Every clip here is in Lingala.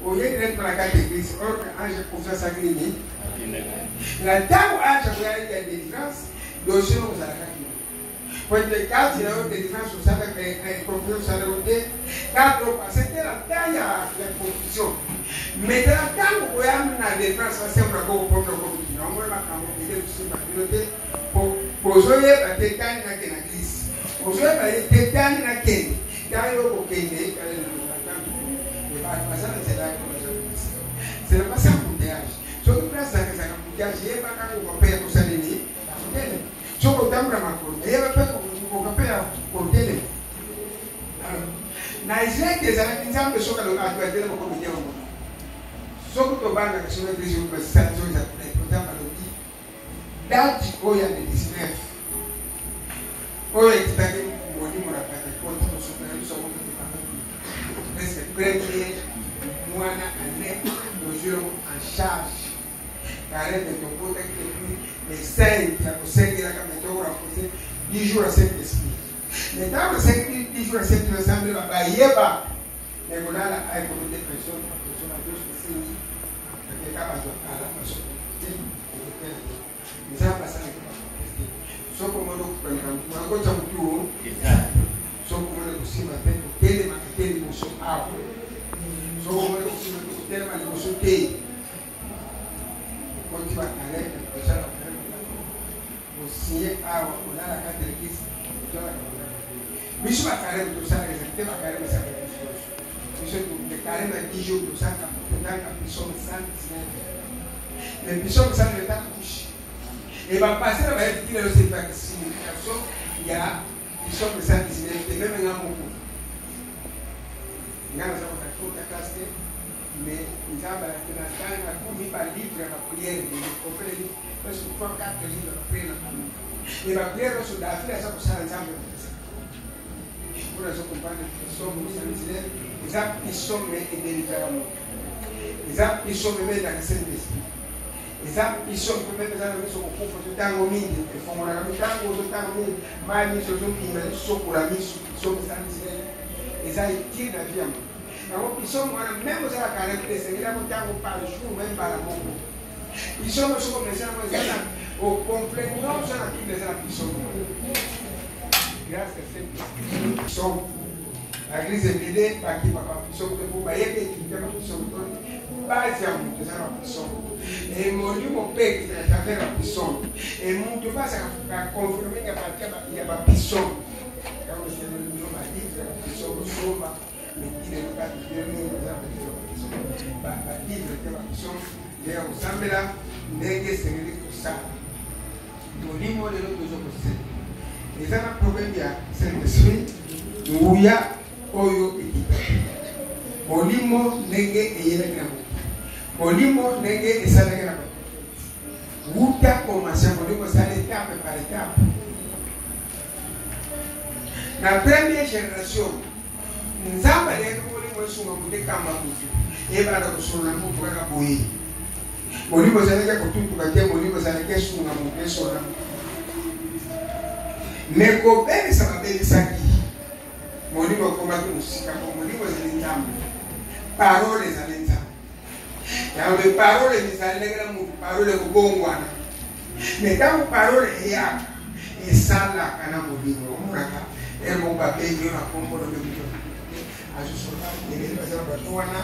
Oye directement na kati église, or que ange confiance asalaki nini? Na ntango ange akoyaki ya délivrance, dossier no kozalaka kino. Po ete kati na yo délivrance osalaka confusion osalaka te, kati oyo c'était la temps ya confusion. Mais tala ntango koya na délivrance basembola koko mpo biloko mikino yango makambo ebele kosimba bino te po bozoyeba te tani nakende na église, ozoyeba ye te tani nakende tani okokende bato baza na nzela ya baza nzela basi embouteillage. Soki place zaka ezaka embouteillage, yeba kaka okoka mpe ya kosala nini, kotelema. Soki otambola makolo, yeba mpe okoka mpe ya kotelema. Na Israel ezalaki Nzambe soki alobi bato batelema komi te omona. Soki tobangaka soki eglise oyo basala soki eza Nzambe alobi date oyo ya le 19 oyo ekitaki molimo na Pentecote, tosopela biso yango presque premier mwana année tozwi yango en charge. Carême tokotaki depuis le 5 ya kosengelaka, mais tokorenforce 10 jours ya Saint Esprit. Mais ntango tosengi 10 jours ya Saint Esprit, ensemble bayeba mais kolala ayekomi depression, depression badosi esengi bakeka bazwa kala basote. Nzambe asalaki baprofete. Soki omoni okokanga akotya motu, soki omoni kosimba te, kotelemaka te liboso awa. Soki omoni kosimba te, kotelema liboso te. Okoti bakaleme, kosala bakaleme, osinye awa, olala kati ya eglise, ozalaka kolala. Biso bakaleme tosalaka ezali te, bakaleme esalaka biso nyonso. Biso carême ya 10 jours tosalaka, totanga psaume 119. Mais psaume 119 etaka kushi. Et bapasteur bayebi ti lelo c'est signification ya psaume 119 te, meme nga moko. Nga naza kota classe te, mais Nzambe alaki na tanga komi ba livre ya ba prière ebele, complet livre presque 3 4 livre ya ba prière na komi. Et ba prière nyonso David aza kosala Nzambe kopesa. Mpona azo comprendre psaume 119 eza psaume edelivraka moto, eza psaume ebendaka Saint Esprit, eza psaume mpe meme eza na miso kokufa ozotango mingi efongolaka mitango, ozotango mingi mai miso ozobima esokola miso. Psaume 119 eza utile na vie ya moto. Yango psaume wana meme ozala carême te, esengeli yango ntango par jour meme mbala moko. Psaume soki omesana yango eza na au complet nyonso na Bible eza na psaume wana. Grâce ya Saint Esprit. Psaume baeglise ebele bakimaka psaume te mpo bayebi etilite ba psaume to base ya moto eza na psaume e molimo mpe ekitaka travers ya psaume e moto mpe azalaka baconfirme ya parti ya bapsaume. Yango esengeli bino balivre ya psaume osomba balivre te bapsaume nde ya kosambela ndenge esengeli kosala. Molimo lelo tozo kosala eza na problème ya Saint Esprit, nguya oyo ekitaki molimo ndenge eyelaki na moto, molimo ndenge esalaki na bato wuta commence, molimo esala étape par étape. Na première génération, Nzambe alingaki molimo esunga moto, ekamba moto, ebanda kosolola moto kaka boye. Molimo ezalaki ya kotutuka te, molimo ezalaki esunga moto, esola moto. Me kobebisa babebisaki molimo, ekomaki mosika, po molimo ezali Nzambe, parole ezali Nzambe. Yango me parole ezali ndenge na moto, parole ekobongwana. Me ntango parole eyaka, esalaka na molimo, omonaka ere moko babengi yo na nkombo na moto azosola ebele baza na bato wana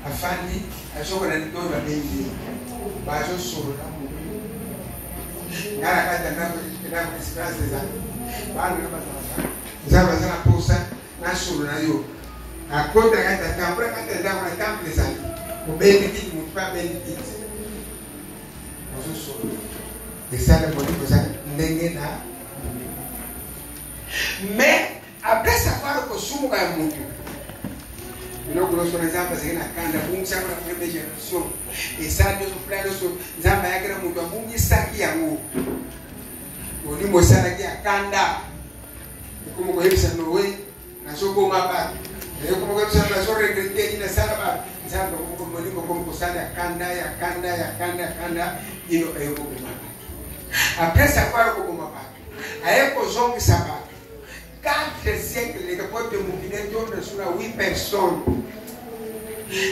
afandi azokola litoyi babengi ye bazosolola moto. Nga na kati ya ndako ndako espérance ezali bana na bazalaka Nzambe aza na posa nasolola yo, akota kati ya temple, kati ya ndako na temple ezali obendi kiti, moto mpe abendi kiti ozosolola esala molimo eza ndenge na. Mais après savoir kosumuka ya motu biloko nyonso na Nzambe azalaki na kanda, abungisaka na première génération, esala nyonso plan nyonso Nzambe ayaki na moto abungisaki yango. Molimo esalaki ya kanda, ekomi koyebisa Noe nazoboma bato, ekomi koyebisa nazoregrete nini nasala bato. Nzambe molimo ekomi kosala ya kanda ya kanda ya kanda ya kanda ino aye koboma bato. Après savoir koboma bato, aye kozongisa bato 4 siècle leka po ete mokili etonda so na 8 personnes.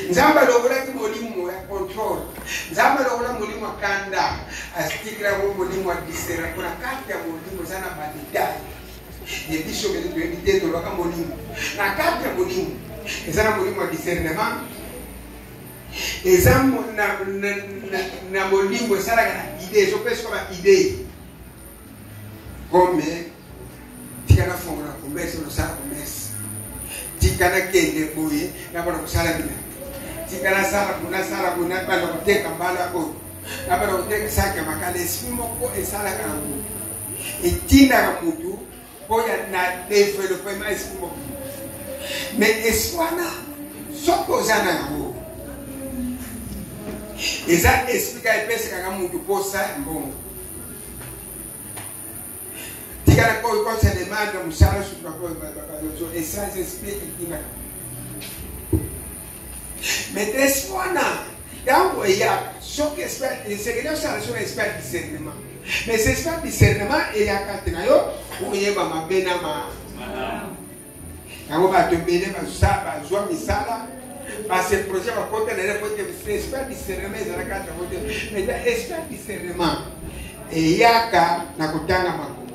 Nzambe alongolaki molimo ya controle, Nzambe alongola molimo ya kanda, atikela yango molimo ya discernement. Mpo na kati ya molimo eza na badetail ye biso bele toyebi te, tolobaka molimo. Na kati ya molimo eza na molimo ya discernement, eza na molimo esalaka na idee, ezopesaka ba idee comme tika nafongola commerce, nasala commerce, tika nakende boye nabanda kosala bilanga, tika nasala boye, nasala boye, nabanda koteka mbala oyo, nabanda koteka saki ya makala. Esprit moko esalaka na motu, etindaka motu mpo ya na developement esprit moko. Mais esprit wana soki oza na yango, eza esprit kaka epesakaka motu posa ya mbongo. Tikala kosa demande mosala suka essence esprit etinaka. Mais esprit wana ntango eyaka, soki esengeli osala soki esprit ya discernement, mais esprit ya discernement eyaka te na yo oyeba mabe na ma yango. Bato ebele bazwa misala base projet bakota na ye po te esprit ya discernement ezalaka yango te. Mais esprit ya discernement eyaka na kotanga makomi,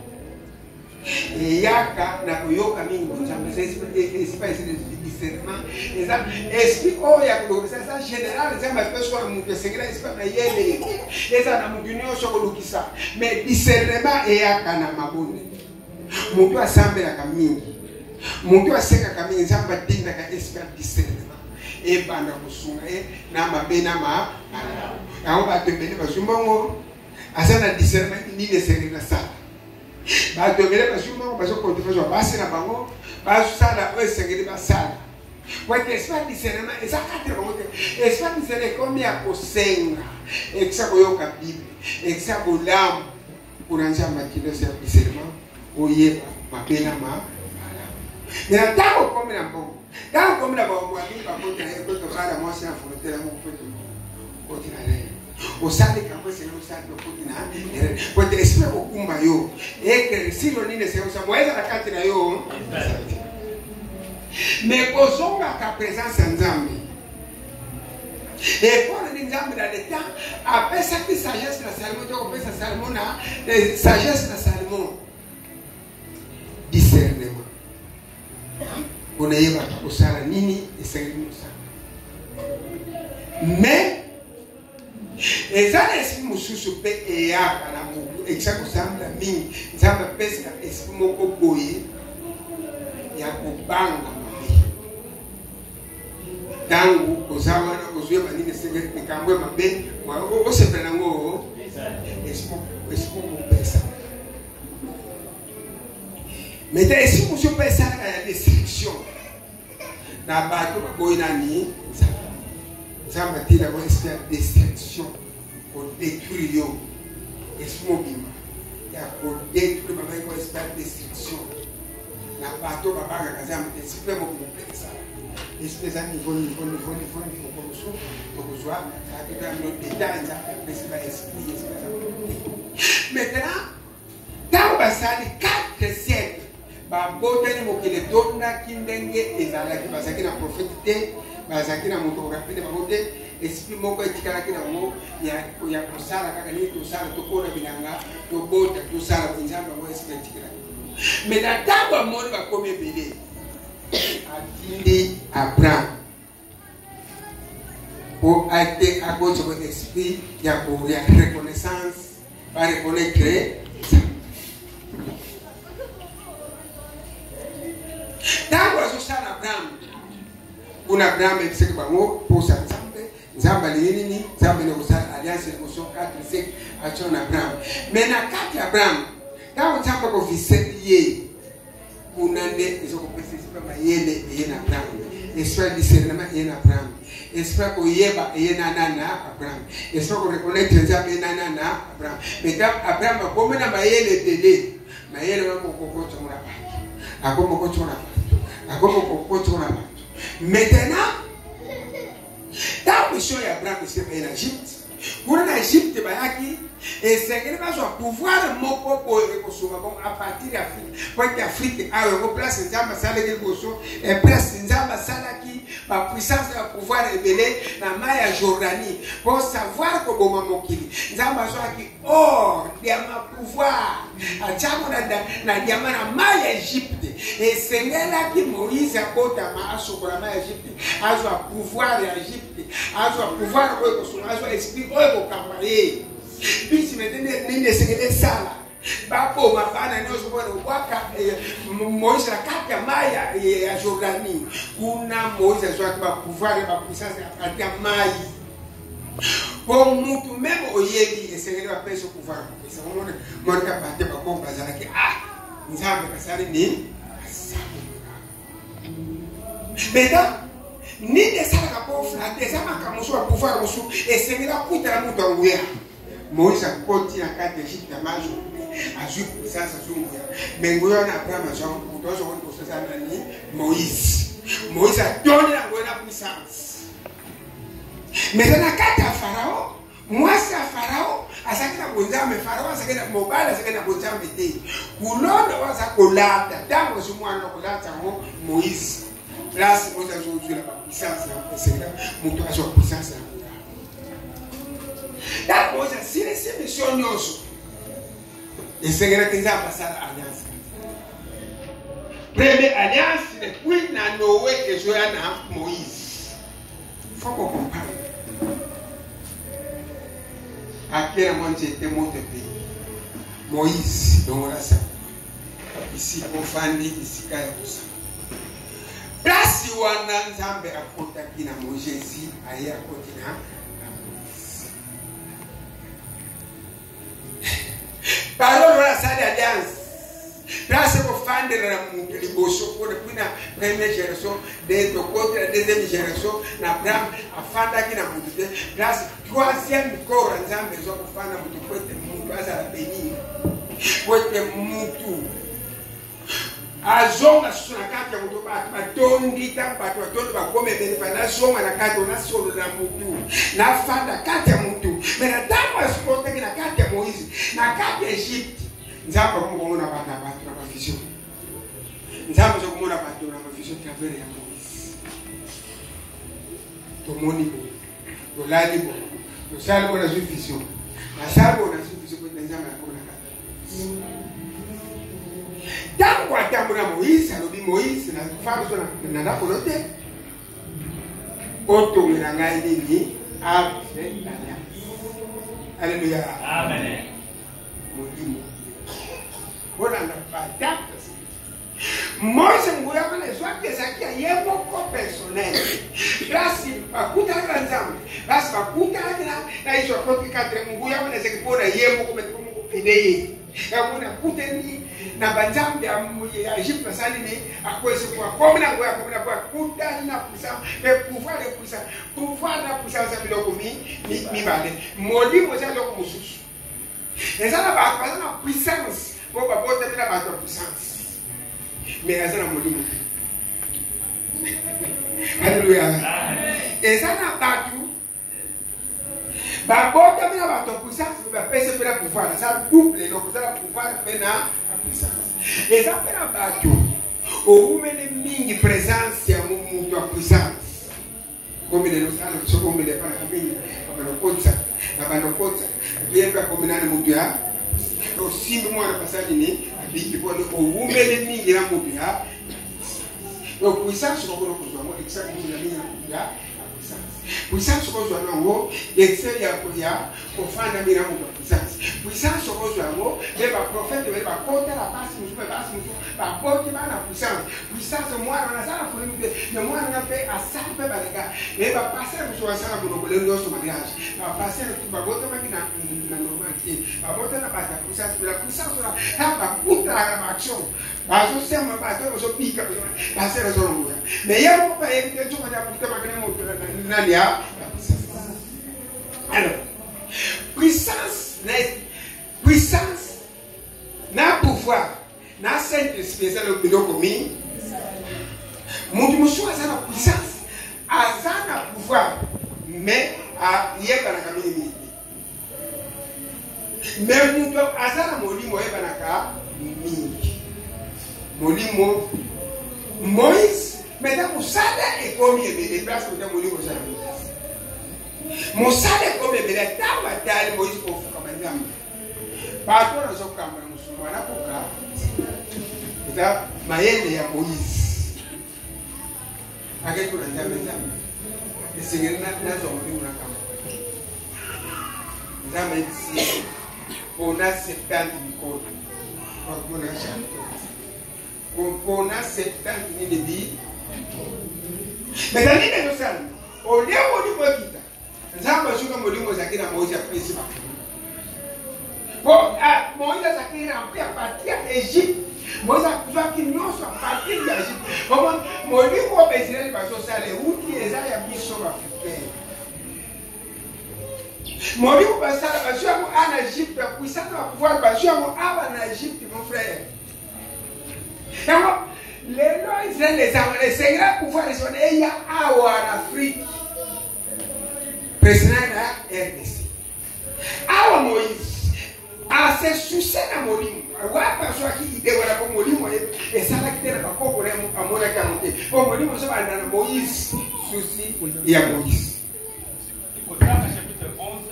eyaka na koyoka mingi Nzambe. Esprit discernement eza esprit oyo ya kolokisa, eza général. Nzambe apesi wana moto esengela esprit na yele eza na motu nyonso kolukisa. Mais discernement eyaka na mabonde. Moto asambelaka mingi, moto asekaka mingi, Nzambe atindaka esprit ya discernement ebanda kosunga ye na mabe na malamu. Yango bato ebele bazwi mbongo, aza na discernement nini esengeli nasala. Bato ebele bazwi mbongo, bazokonte bazwa basi na bango, basala oyo esengeli basala, po ete esprit ya discernement eza kati na bango te. Esprit ya discernement ekomi ya kosenga, ekisa koyoka Bible, ekisa bolamu mpona Nzambe atinda ya discernement oyeba mabe na malamu. Mais na ntango okomi na mbongo, ntango okomi na bamwami bakota ye koto bala mwasi na frontiere moko po ete okoti na rere, osali kambo esengeli osali, okoti na erreur, po ete esprit kokumba yo eke silo nini esengeli osala boye ezala kati na yo. Mais kozongaka présence ya Nzambe, epona nini Nzambe na le temps apesaki sagesse na Salomon te, kopesa Salomon na sagesse na Salomon discernement mpona yebaka kosala nini esengeli kosala. Mais eza na esprit mosusu mpe eyaka na motu ekisa kosambela mingi, Nzambe apesaka esprit moko boye ya kobanga mabe. Ntango oza wana, ozoyeba nini esengeli, likambo ya mabe osepela nango, esprit kopesa. Mais te esprit mosusu mpe esalaka ya destruction na bato baboyi nani Nzambe. Nzambe atinda yango esprit ya destruction, kodétruire yo, esprit mobimba ya kodétruire, babangi ko esprit ya destruction na bato babangaka Nzambe te. Esprit mpe mobimba mpe esala esprit eza niveau, niveau, niveau, niveau, niveau. Mosusu tokozwa kaka detail. Nzambe apesi ba esprit, esprit eza te. Maintenant, ntango basali 4 siècle, babotani, mokili etondaki ndenge ezalaki, bazalaki na prophète te, bazalaki na moto korappeler bango te. Esprit moko etikalaki nango ya kosala kaka nini tosala, tokona bilanga, tobota, tosala. Nzambe yango esprit etikalaki. Mais na ntango amoni bakomi ebele, atindi Abraham po ate akotisa ko esprit ya reconnaissance, bareconnaître. Ntango azosala Abraham kuna, Abraham ayebisaki bango posa Nzambe, Nzambe alingi nini, Nzambe nde kosala alliance liboso 4 siècle action na Abraham. Mais na kati ya Abraham, ntango Nzambe akovise ye kuna, nde ezokopesa esprit mayele eye na Abraham, esprit ya discernement eye na Abraham, esprit ya koyeba eye na nana Abraham, esprit ya koreconnaitre Nzambe eye na nana Abraham. Mais ntango Abraham akomi na mayele ebele, mayele wana kokokotongola bato, akomi kokotongola bato, akomi kokotongola bato. Maintenant, ntango mission ya Abraham esema ye na Egypte. Kuna na Egypte bayaki esengeli bazwa pouvoir moko boye ekosunga bango a partir ya Afrique. Po ete Afrique awa yango place Nzambe asalaki liboso, e place Nzambe asalaki ba puissance ya pouvoir ebele na mai ya Jordanie. Po savoir koboma mokili, Nzambe azwaki or, diamant, pouvoir atiango na, na diamant na mai ya Egypte. Esengelaki Moïse abotama asokola mai ya Egypte, azwa pouvoir ya Egypte. Azwa pouvoir oyo ekosunga, azwa esprit oyo ekokamba ye. Bisi mete nini esengeli esala baboma bana nyonso mpona kobwaka eh, Moïse na kati ya mai ya Jordanie. Kuna Moïse azwaki bapouvoir ya bapuissance ya kati ya mai po mutu meme oyebi esengeli bapesa pouvoir ya kopesa. Omona monika bate bakoko bazalaki ah Nzambe kasali nini asali Maintenant, nini esalaka mpo oflate eza makambo mosusu ya pouvoir mosusu esengeli akutana moto ya nguya. Moïse akoti na kati ya Egypte ya majo azwi puissance azwi nguya me nguya wana Abraham azwa moto azwa ngo liboso eza nani? Moïse. Moïse atondi na nguya na puissance me eza na kati ya Farao. Mwasi ya Farao azalaki na bonzambe, Farao azalaki na mobali azalaki na bonzambe te. Kulona oyo aza kolata ntango ozwi mwana kolata yango Moïse. Place Moïse azozwela ba puissance ya esengela moto azwa puissance ya nguya. Ntango Moïse asilisi mission nyonso esengelaki Nzambe asala alliance. Premier alliance depuis na Noé ezoya na Moïse. Faut ko comprendre. Akela mwa nzete moto epeli. Moïse longola sango. Esika ofandi esika ya kosanga. Place wana Nzambe akotaki na Moïse, aye akoti na Moïse. Parole wana asali alliance. Place ekofandela na moto liboso mpo depuis na première génération de tokoti na deuxième génération na Abraham afandaki na moto te. Place troisième corps ya Nzambe ezwa kofanda moto mpo ete moto azala béni, mpo ete moto azonga susu na kati ya moto. Bato batondi, ntango bato batondi bakomi ebele, fa nazonga na kati nasolola na motu, nafanda kati ya motu. Me na ntango asupportaki na kati ya Moïse na kati ya Egypte, Nzambe akomi komona bato na bato na bavision. Nzambe aza komona bato na bavision travers ya Moïse. Tomoni boye, tolali boye, tosali boye, nazwi vision, nasali boye, nazwi vision, po ete Nzambe akomi na kati ya Moïse. Ntango atambola Moïse alobi, Moïse, nafandi so na ndako no te, otongela ngai nini arche d'alliance. Alléluia. Amen. Molimo bolanda badate. Moise nguya wana ezwaki ezalaki ya ye moko personnel. Place bakutanaki na Nzambe, place bakutanaki na Yesu akoti 4 nguya wana ezalaki mpo na ye moko, mpe moko pene ye yango nakutani na banzambe ya Egypte basali ni akwesi po akomi na nguya, akomi na po akutani na puissance mpe pouvoir de puissance, pouvoir na puissance ya biloko mibale. Molimo eza eloko mosusu. Eza na bato baza na puissance mpo babotami na bato ya puissance, mais aza na molimo te. Alléluia. Eza na bato babotami na bato ya puissance mpe bapesi mpe na pouvoir, eza double eloko, eza na pouvoir mpe na puissance. Eza mpe na bato owumeli mingi présence ya moto ya puissance komi lelo sala biso komela epanaka mingi babalokotisa na balokotisa ye mpe akomi nani moto ya osimbi mwana basali nini abiki mpo owumeli mingi na moto ya donc puissance okona kozwa yango excès komela mingi na moto ya puissance. Puissance okozwa yango excès ya kofanda mingi na moto ya puissance. Puissance okozwa yango mpe baprofete bele bakota na basi mosusu mpe basi mosusu baboti bana puissance. Puissance mwana wana aza na problème te, mais mwana wana mpe asali mpe baleka me bapaster mosusu basala monoko lelo nyonso mariage bapaster babotamaki na normal te, babota na bato ya puissance. Mais la puissance wana ntango bakutanaka na baaction bazosema bato bazobika paster azolongoya mais ye moko mpe ayebi te nzoka nde akutamaki na moto nani ya puissance. Alors puissance na puissance na pouvoir na Saint-Esprit eza na biloko mingi. Moto mosusu aza na puissance, aza na pouvoir, mais ayebanaka mingi mingi te. Mais moto aza na molimo ayebanaka mingi. Molimo Moïse, maintenant mosala ekomi ebele place kota molimo oza na Moïse. Mosala ekomi ebele ntango atali Moïse kofukama Nzambe. Bato wana azokamba na mosumu wana koka eza mayele ya Moïse. Akei kuna Nzambe, Nzambe esengeli nazwa molimo na kamba. Nzambe ayebisi ye mpona 70 mikolo bakona chanter mpona 70 nini bi mais nini ezosala olie molimo ekita. Nzambe azuka molimo ezalaki na Moïse apesi bato po Moïse azalaki rempli à partir ya Egypte. Moïse azwaki nyonso à partir ya Egypte. Omoni molimo oyo Baisraele bazosala euti eza ya biso baafricain. Molimo basala bazwi yango awa na Egypte, ya puissance ya pouvoir bazwi yango awa na Egypte, mon frère. Yango lelo Israele eza wana, esengela pouvoir eza wana eya awa na Afrique. Président na RDC. Awa Moïse ase soucie na molimo wapi azwaki ide wana mpo molimo esalaki te na bakoko na ye amonaki yango te mpo molimo ezobanda na Moïse susi ya Moïse. Kotanga chapitre 11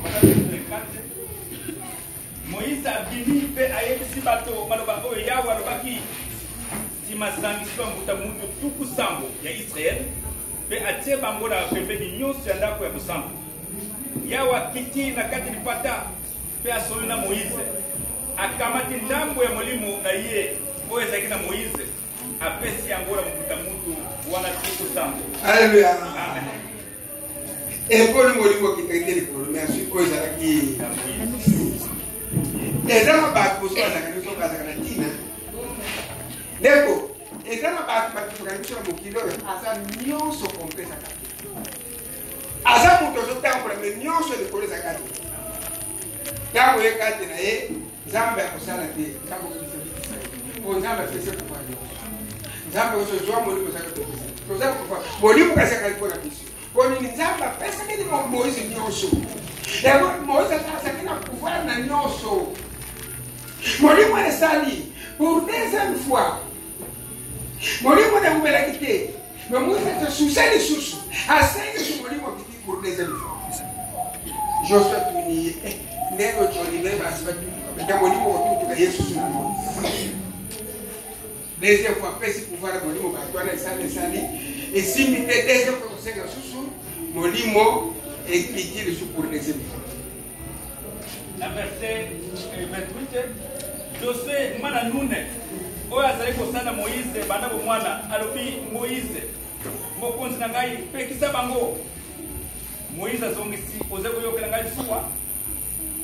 verset 4. Moïse abimi mpe ayebisi bato maloba oyo Yawe alobaki. Nsima asangisi bambuta muntu 70 ya Israele mpe atie bango na pembeni nyonso ya ndako ya bosantu. Yawe akiti na kati lipata mpe asololi na Moïse. Akamati ndambo ya molimo na ye oyo ezalaki na Moïse, apesi yango na mbuta muntu wana 70. Alléluia. Amen. Eponi molimo akitaki te likolo, mais azwi oyo ezalaki eza na bato mosusu bazalaka biso bazalaka na ntina ndeko eza na bato bakitaka biso na mokili oyo aza nyonso kompe ezaka te aza moto azotambola me nyonso likolo ezaka te ntango ye kati na ye nzambe akosala te nzambe akobisa bikisa ye mpo nzambe apesi pouvoir nyonso nzambe ozozwa molimo ezaka topesa toza pouvoir molimo kasi akali mpo na biso mpo nini nzambe apesaki moïse nyonso yango moïse azalaki na pouvoir na nyonso molimo esali pour deuxième fois molimo na ewumelaki te mais moïse ase soucie lisusu asengi su molimo akiti pour deuxième fois josue atuni ye eh, ndenge otoli nde basi batutuka beta molimo otutuka ye susu na moïse deuxième fois apesi pouvoir ya molimo bato wana esali esali esimbi te deuxième fois kosenga susu molimo ekiti lisusu pour deuxième fois. Na verset 28, Josue mwana Nune oyo azali kosala Moïse banda bomwana alobi, Moïse mokonzi na ngai, pekisa bango. Moïse azongisi, ozali koyokela ngai zuwa?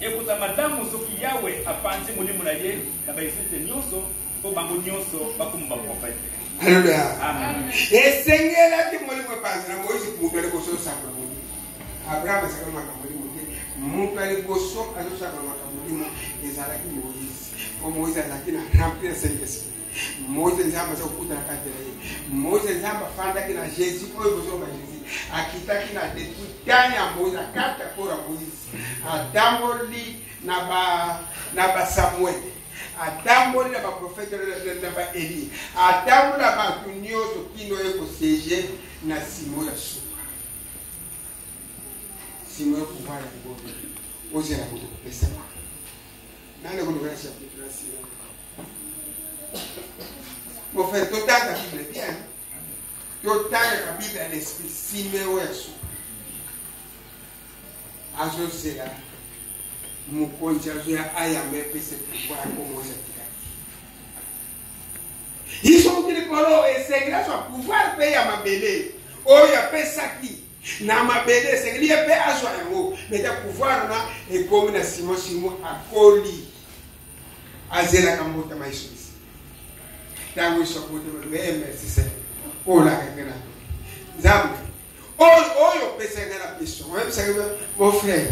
Ekozala malamu soki Yawe apanzi molimo na ye na Baisraele nyonso mpo bango nyonso bakoma baprofete. Alléluia. Amen. Esengelaki molimo epanza na Moïse moto ya liboso osakola molimo. Abraham asakoli makambo molimo te. Moto ya liboso azosakola makambo molimo ezalaki Moïse. Mpo Moïse azalaki na rempli ya Saint-Esprit. Moïse Nzambe aza kokutana kati na ye. Moïse Nzambe afandaki na Jésus oyo bozoloba Jésus. Akitaki na depuis temps ya Moïse, na kati ya koro ya Moïse. Atamboli na ba na ba Samuel. Atamboli na ba prophète na ba Elie. Atamboli na bato nyonso kino ye kosiege na Simon ya suka. Simon ya pouvoir ya ngolu. Ozela moto kopesama. Nani koluka na chapitre na Simon? Mon frère, totanga Bible bien. Totangaka Bible ya l'esprit. Simeo ya suka. Azozela mokonzi azoya ayamba epesa pouvoir ko Moïse atikaki. Yesu auti likolo esengeli azwa pouvoir mpe ya mabele oyo apesaki na mabele esengeli ye mpe azwa yango mais ta pouvoir na ekomi na Simon. Simon akoli azelaka mbotama Yesu Kristo. Ntango Yesu abotama alobi, eh, merci Seigneur, olaka ngai na Nzambe oyo oyo opesaki ngai na biso. Oyebisaki mon frère,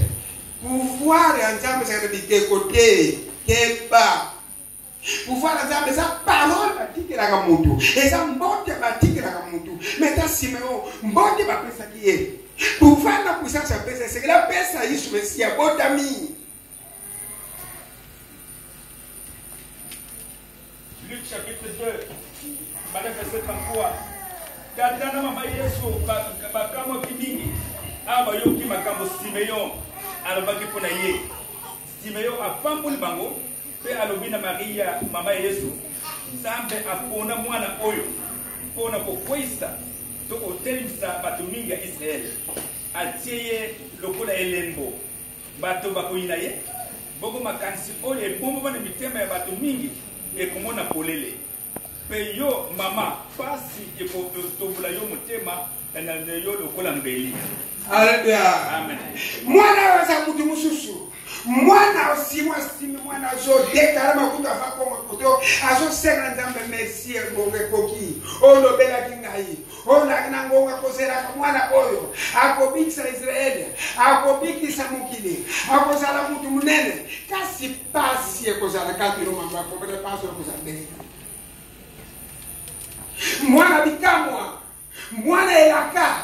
pouvoir ya Nzambe ezalaka na biteko te, keba. Pouvoir ya Nzambe eza parole batikelaka motu, eza mbote batikelaka motu. Mais ta Simeo mbote bapesaki ye. Pouvoir na puissance apesa esengeli apesa Yesu Mesiya abotami. Luc chapitre 2, banda verset 33. Tata na mama Yesu bakamwaki mingi awa bayoki makambo Simeon alobaki mpo na ye. Simeon apamboli bango mpe alobi na Maria mama ya Yesu, Nzambe apona mwana oyo mpo na kokweisa to kotelemisa bato mingi ya Israele. Atie ye lokola elembo, bato bakoyina ye, bongo makanisi oyo ebombama na mitema ya bato mingi ekomona polele. Mpe yo mama, pasi ekotobola yo motema na yo lokola mbeli. Aleluya. Amen. Mwana oyo aza mutu mosusu. Mwana osimo asimi mwana azodekala makutu afa kongo koto azosenga Nzambe merci ngonga ekoki olobelaki ngai olaki na ngonga kozelaka mwana oyo akobikisa Israele akobikisa mokili akozala mutu monene kasi pasi ekozala kati no mambo akomela pasi ekozala ndenge mwana bikamwa mwana elaka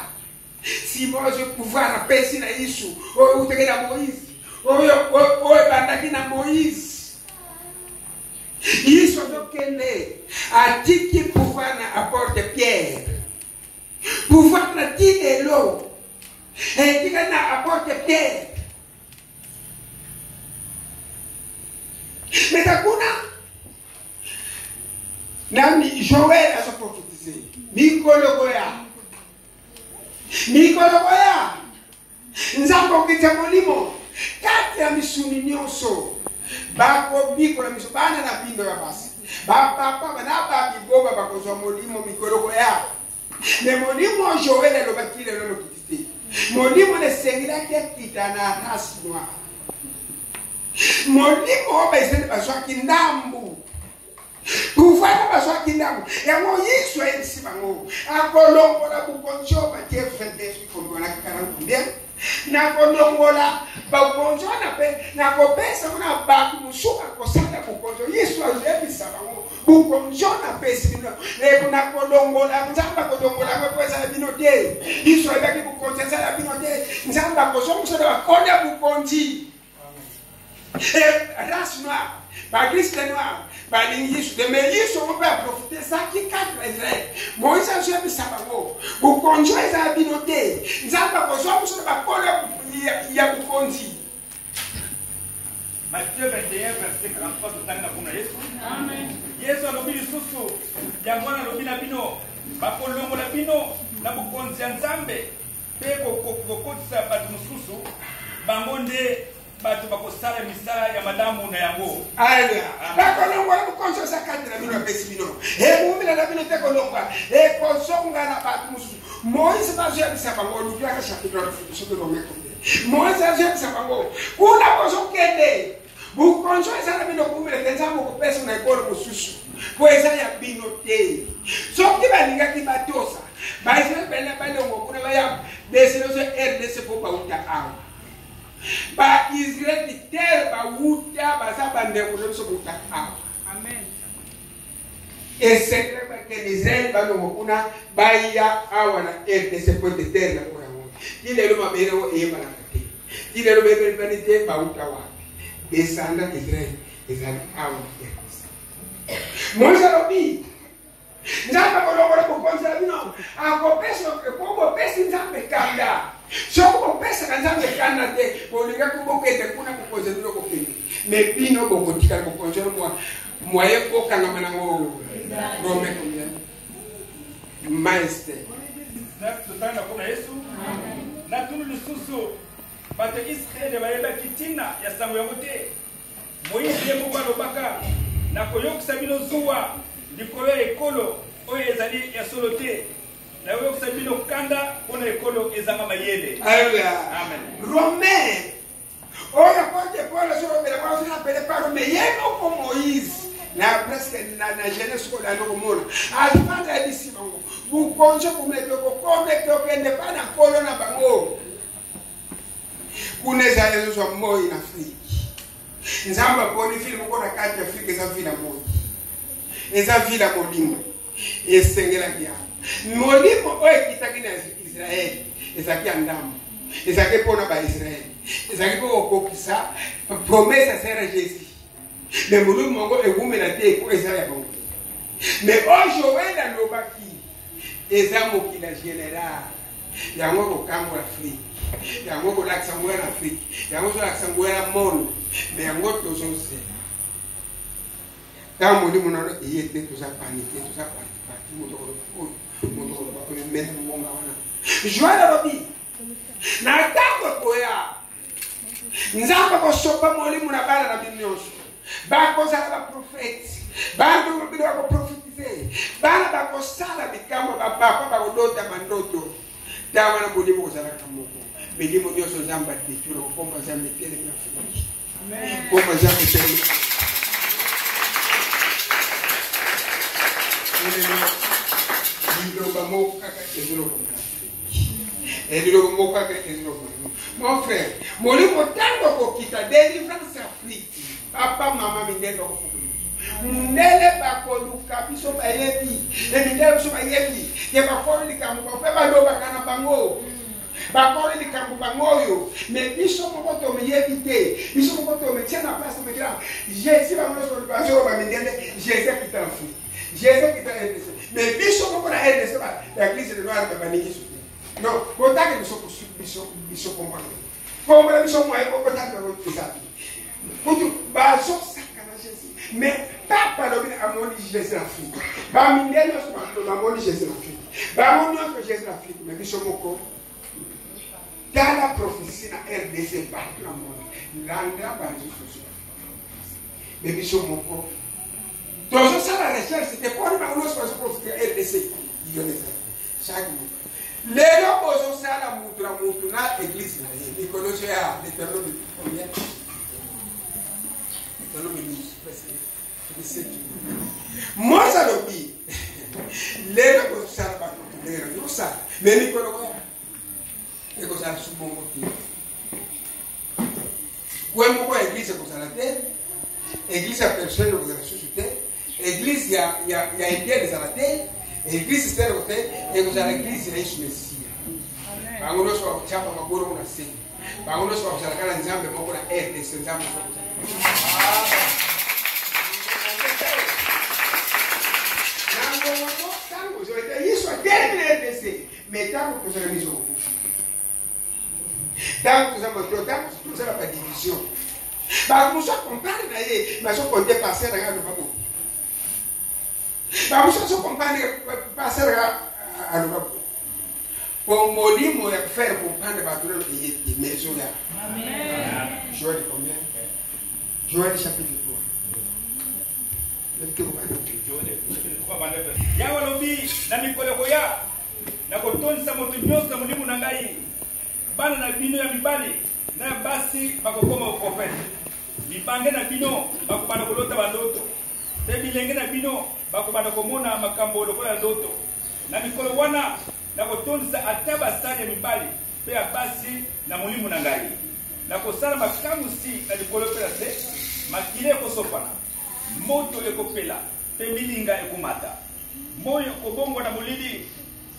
Simon azwi pouvoir apesi na Yesu oyo eutaki na Moïse oyo oyo ebandaki na Moïse. Yesu azokende atiki pouvoir na apôtre Pierre, pouvoir na ti lelo etikali na apôtre Pierre. Meta kuna nani Joël azoprofetize mikolo koya Mikolo koya, Nzambe okitisa Molimo kati ya misuni nyonso. Bakobikola miso bana na bino ya basi, bapapa na babiboba bakozwa Molimo mikolo koya. Me Molimo Joel alobaki lelo lokiti te. Molimo na esengelaki akita na race noire. Molimo oyo Baisraele bazwaki ndambu Pouvoir na bazwaki ndambo yango. Yesu ayebisi bango akolongola bokonzi oyo batie 22 soki kombiwanaki 40 combien, nakolongola bokonzi wana mpe nakopesa ngo na bato mosusu bakosala bokonzi. Yesu ayebisa bango bokonzi oyo napesi bino leko nakolongola, Nzambe akolongola yango mpo ezala bino te. Yesu ayebaki bokonzi ezala bino te, Nzambe akozongisa na bakonda bokonzi. Race noire, bagriste noire balingi Yesu te, mais Yesu yango mpe aprofite ezalaki kati na Israele. Moïse azoyebisa bango bokonzi oyo eza ya bino te, Nzambe akozwa biso na bakolo ya bokonzi. Matthieu 21 verset 43, totangi na kombo na Yesu. Yesu alobi lisusu, yango wana alobi na bino, bakolongola bino na bokonzi ya Nzambe mpe kokotisa bato mosusu, bango nde bato bakosala misala ya malamu na yango. Aleluya. Bakolongwa bokonzi oza kati na bino, apesi bino eboumela na bino te, kolongwa ekozonga na bato mosusu. Moïse bazoyebisa bango, olukiaka chapitre soki Romain combien, Moïse azoyebisa bango kuna bozokende, bokonzi oyo eza na bino koumela te, Nzambe okopesa na ekolo mosusu mpo eza ya bino te. Soki balingaki batosa Baisraele balina balongo kuna baya desinoso RDC mpo bauta awa Baisraele tere bauta baza bandeko na biso bauta awa. Amen. Esengeli bakende Israele balongo kuna baya awa na RDC mpo ete tere na bango yango ti lelo mabele oyo eyebanaka te, ti lelo bayebani te bauta wapi. Descendant Israele ezali awa na RDC. Moïse alobi Nzambe akolongola bokonzi na bino, akopesa po bopesi Nzambe kanda. Soki bopesaka Nzambe kanda te, bolingaki bokende kuna bokonzi na bino kokende, me bino bokotikala bokonzi wana mwa mwaye kokangama nango. Romain combien maeste Totanga na kombo na Yesu. Natuni lisusu, bato ya Israele bayebaki ntina ya sango yango te. Moyize ye moko alobaka, Nakoyokisa bino zuwa likolo ya ekolo oyo ezali ya solo te, nakoyokisa bino kanda mpo na ekolo ezanga mayele. Alleluia. Amen. Romain oyo apotre Paul azolobela ngo azorapele par Romain ye moko Moïse na presque na jeunesse oyo nando komona azofanda ayebisi bango bokonzi okomela tokokome tokende mpa na nkolo na bango kuna ezali ezozwa moi na Afrike. Nzambe aponi ville moko na kati ya Afrike, eza ville ya moi, eza ville ya molimo. Esengelaki yango molimo oyo ekitaki na Israele. Ezalaki ya ndambo, ezalaki mpo na Baisraele, ezalaki mpo kokokisa promesse ya Seigneur Jésus. Mais molimo moko ewumela te mpo eza ya bango. Mais oyo Joel alobaki eza mokili ya general, yango ekokangola Afrique, yango ekolakisa nguya na Afrique, yango ezolakisa nguya na monde, mais yango tozozela. Ntango molimo nano eye te, toza panike, toza parti parti, moto akoloba oyo, moto akoloba oyo, mene ngonga wana. Joel alobi na ntango ekoya, Nzambe akosopa molimo na bana na bino nyonso, bakozala baprofete, bana bino bakoprofetize, bana bakosala bikamwa, bapapa bakolota bandoto. Ntango wana molimo kozalaka moko, milimo nyonso Nzambe adetruire, kokomba Nzambe etelemi na Afriki, komba Nzambe etelemi. Liloba moko kaka ezoloba na Afriki, liloba moko kaka ezoloba. Mon frère, molimo ntango akokita delivrance Afriki, papa mama mindele bakofuka mundele, bakoluka biso bayebi e mindele biso bayebi ke bakolo likambo mpe balobaka na bango, bakolo likambo bango oyo, mais biso moko tomiyebi te, biso moko tomitia na place, tomitia Jésus. Bango nyonso bazoloba mindele, Jésus akita na Afrique, Jésus akita na RDC, mais biso moko na RDC baeglise de noir babaningi so te. Non, botake biso biso biso komona komona biso moye, botake bango eza te, kutu bazosaka na Jésus. Mais papa alobi amoni Jésus na Afrique, bamindele nyonso bamoni Jésus na Afrique, bango nyonso Jésus na Afrique, mais biso moko. Tala prophétie na RDC partout na monde, landa baréseaux sociaux, mais biso moko tozosala recherche te. Mponi bango nyonso bazoprofite RDC yo eza chaque moto lelo bozosala mutu na mutu na église na ye. Mikolo nyonso ya Deutéronome combien? Deutéronome 12 presque 17. Moise alobi lelo bozosala bato ndenge na bozosala, mais mikolo koya ekozala su bongo te. Kwe moko ya église ekozala te, église ya personne ekozala susu te, église ya indienne ezala te, église stele te, ekozala église ya Yesu Mesia. Bango nyonso bakotyapa makolo na se, bango nyonso bakozala kaka Nzambe moko na RDC. Nzambe moko na ngonga mo ntango ozoleta Yesu atelemi na RDC. Mais ntango tozala miso kokufa, ntango toza moto, ntango tozala badivision, bato mosusu acomprendre na ye, bazokonte paster nanga aloba bo, bamosusu azokomprendre paster nanga aloba bo, po molimo ya faire comprendre bato nano eye te, mais ezoya. Joel combien? Joel chapitre 3. Yawe alobi: na mikolo ekoya, nakotondisa moto nyonso na molimo na ngai. Bana na bino ya mibali na ya basi bakokoma baprofete, mibange na bino bakobanda kolota bandoto, mpe bilenge na bino bakobanda komona makambo lokola ya ndoto. Na mikolo wana nakotondisa ata basali ya mibali mpe ya basi na molimo na ngai. Nakosala makamwisi na likolo mpe na se: makila ekosopana, moto ekopela mpe milinga ekomata. Moi ekobongwa na molili,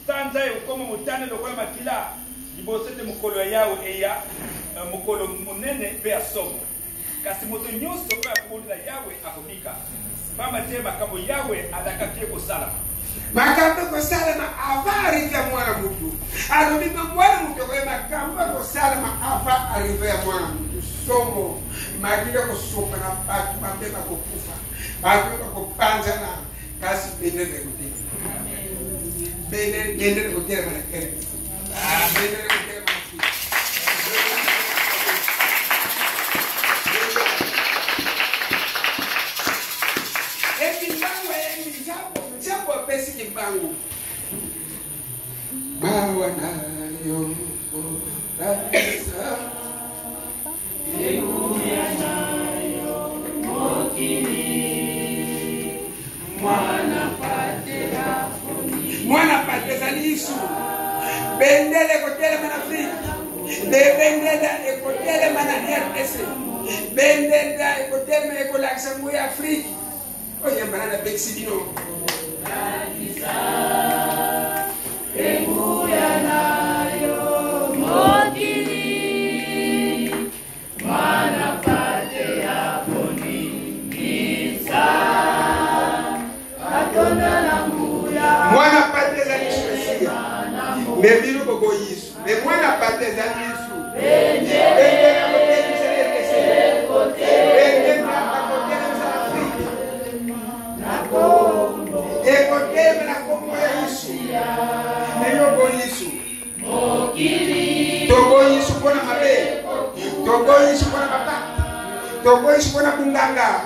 sanza ekokoma motane lokola makila, liboso ete mokolo ya Yawe eya, mokolo monene mpe ya somo. Kasi moto nyonso oyo akobondela Yawe akobika, pamba te makambo Yawe alakaki ekosalama. Makambo ekosalama avant arrive ya mwana mutu. Alobi ma mwana mutu akoya, makambo ekosalama avant arrive ya mwana mutu. Somo, makila ekosopa na bato mabe, bakokufa, bato bakopanzana, kasi bendele ekotelema, bendele ekotelema na RDC, bendele ekotelema na Afrique. Ekimbangu ayembi Nzambe, Nzambe apesi kimbangu mawa na yo olakisa. Nguya na yo mokili, mwana pate afoni. Mwana pate ezali Yesu. Bendele ekotelema na Afrike, bendele ekotelema na RDC, bendele ekotelema, ekolakisa nguya ya Afrike. Oyo yambana napekisi bino. Nguya na yo. Toboyi mpona bunganga.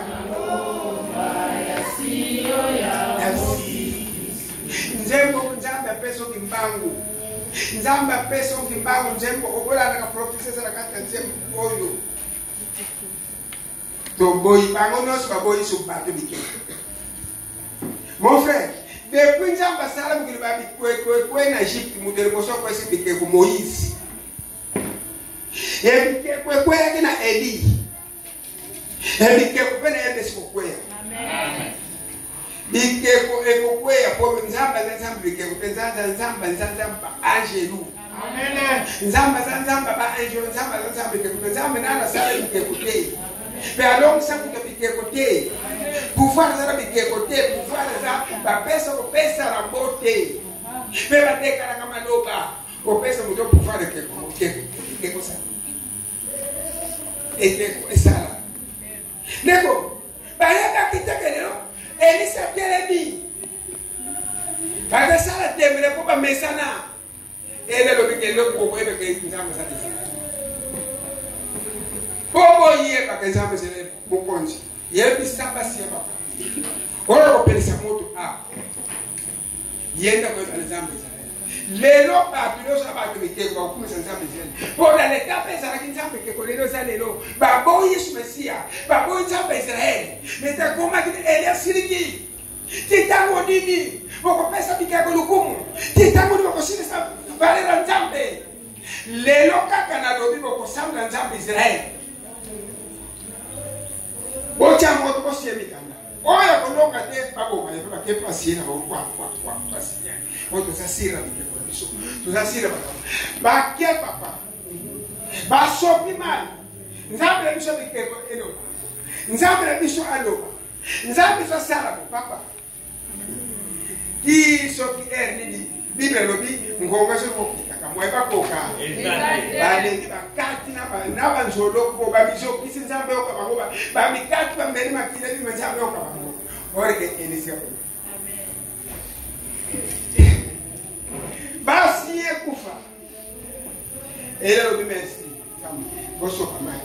Nzembo Nzambe apesa oki mbangu. Nzambe apesa oki mbangu nzembo okolandaka prophetie eza na kati ya nzembo oyo. Toboyi bango nyonso baboyi so bato bikeko. Mon frère, depuis Nzambe asala mokili ba bikwekwe na Egypte, moto ya liboso akwesi bikeko Moïse. E bikeko ekweyaki na Eli. E bikeko mpe na yebesi kokweya. Bikeko ekokweya po Nzambe aza Nzambe bikeko te, Nzambe aza Nzambe, aza Nzambe ba angelu. Nzambe aza Nzambe ba angelu, Nzambe aza Nzambe bikeko te, Nzambe nani asala bikeko te. Mpe alongisa moto bikeko te. Pouvoir eza na bikeko te, pouvoir eza bapesa kopesa na bo te. Mpe batekalaka maloba kopesa moto pouvoir ekeko ekeko sala. Ekeko esala. Ndeko, bayebaki te ke lelo Elisa atelemi. Bakesala tembele mpo bamesana. Ele alobi ke eloko bokoyeba ke Nzambe aza Israel. Mpo boyeba ke Nzambe ezali mokonzi. Yebisa basi ya papa. Oyo kopelisa moto a. Ye nde akoyeba na Nzambe Israel. Lelo bato nyonso na bato bikeko bakokumisa Nzambe Israel. Mpo na leta mpe ezalaki Nzambe ekeko lelo eza lelo. Baboyi Yesu Mesiya, baboyi Nzambe ya Israel. Mais akomaki Eli asiliki. Ti ntango nini bokopesa bikeko lokumu? Ti ntango nini bokosilisa valeur ya Nzambe? Lelo kaka nalobi bokosambela Nzambe Israel. Botya moto bosie mikanda. Oyo akolonga te baboma ye mpe bake pasi ye na bango kwa kwa kwa pasi ye. Oyo toza sira bikeko na biso. Toza sira makambo. Bake papa. Basopi mai. Nzambe na biso bikeko eloba. Nzambe na biso aloba. Nzambe ezo sala bo papa. Ti soki heure nini Bible elobi ngonga soki kokitaka moye bakoka balengi bakati na banzoloko bamizokisi Nzambe yoka bango bamikati bameli makila bima Nzambe yoka bango orke elisia basi ekufa elobi merci Nzambe bosopa mai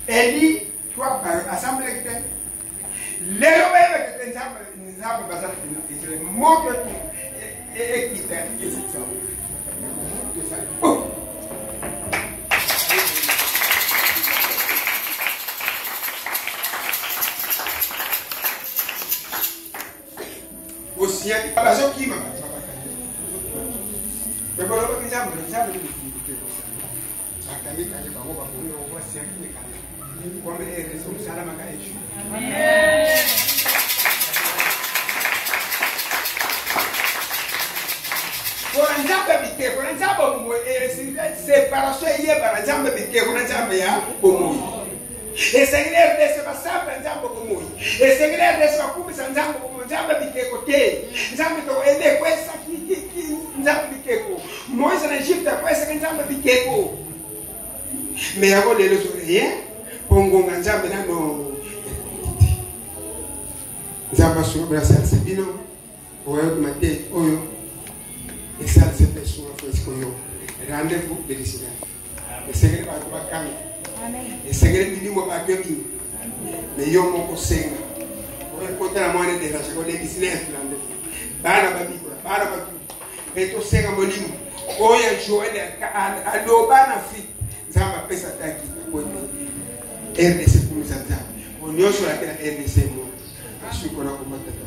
Eli toi asambelaki te lelo bayebaki te nzambe nzambe bazalaki na Israel moto ekita ezikisa moto ezali osiaki bazokima bato babakangi me bolobaki nzambe nzambe bakangi kangi bango babomi bango basiaki mikanda comme rdc osalamaka ejo mpona nzambe biteko na nzambe bomoi separation eyebana nzambe biteko na nzambe ya bomoi esengeli rdc basambela nzambe bomoi esengeli rdc bakumisa nzambe bomoi nzambe biteko te nzambe biteko elekwesaki nzambe biteko moise na egypte akwesaki nzambe biteko me yango lelo ezoreye mpo ngonga nzambe nano ekoki te nzambe asunga bino asalisa bino okoyokima te oyo esalisa mpe esunga fo esikoyo rendez-vous de 19 esengeli bato bakanga esengeli milimo bato ebima me yo moko senga ekota na mwana ederange ko le 19 rendez-vous bana babikola bana batu mpe tosenga molimo oyo joel aloba na afrike nzambe apesa taki po ete rdc ekumisa nzambe po nyonso olaki na rdc mo asuki kona komatata.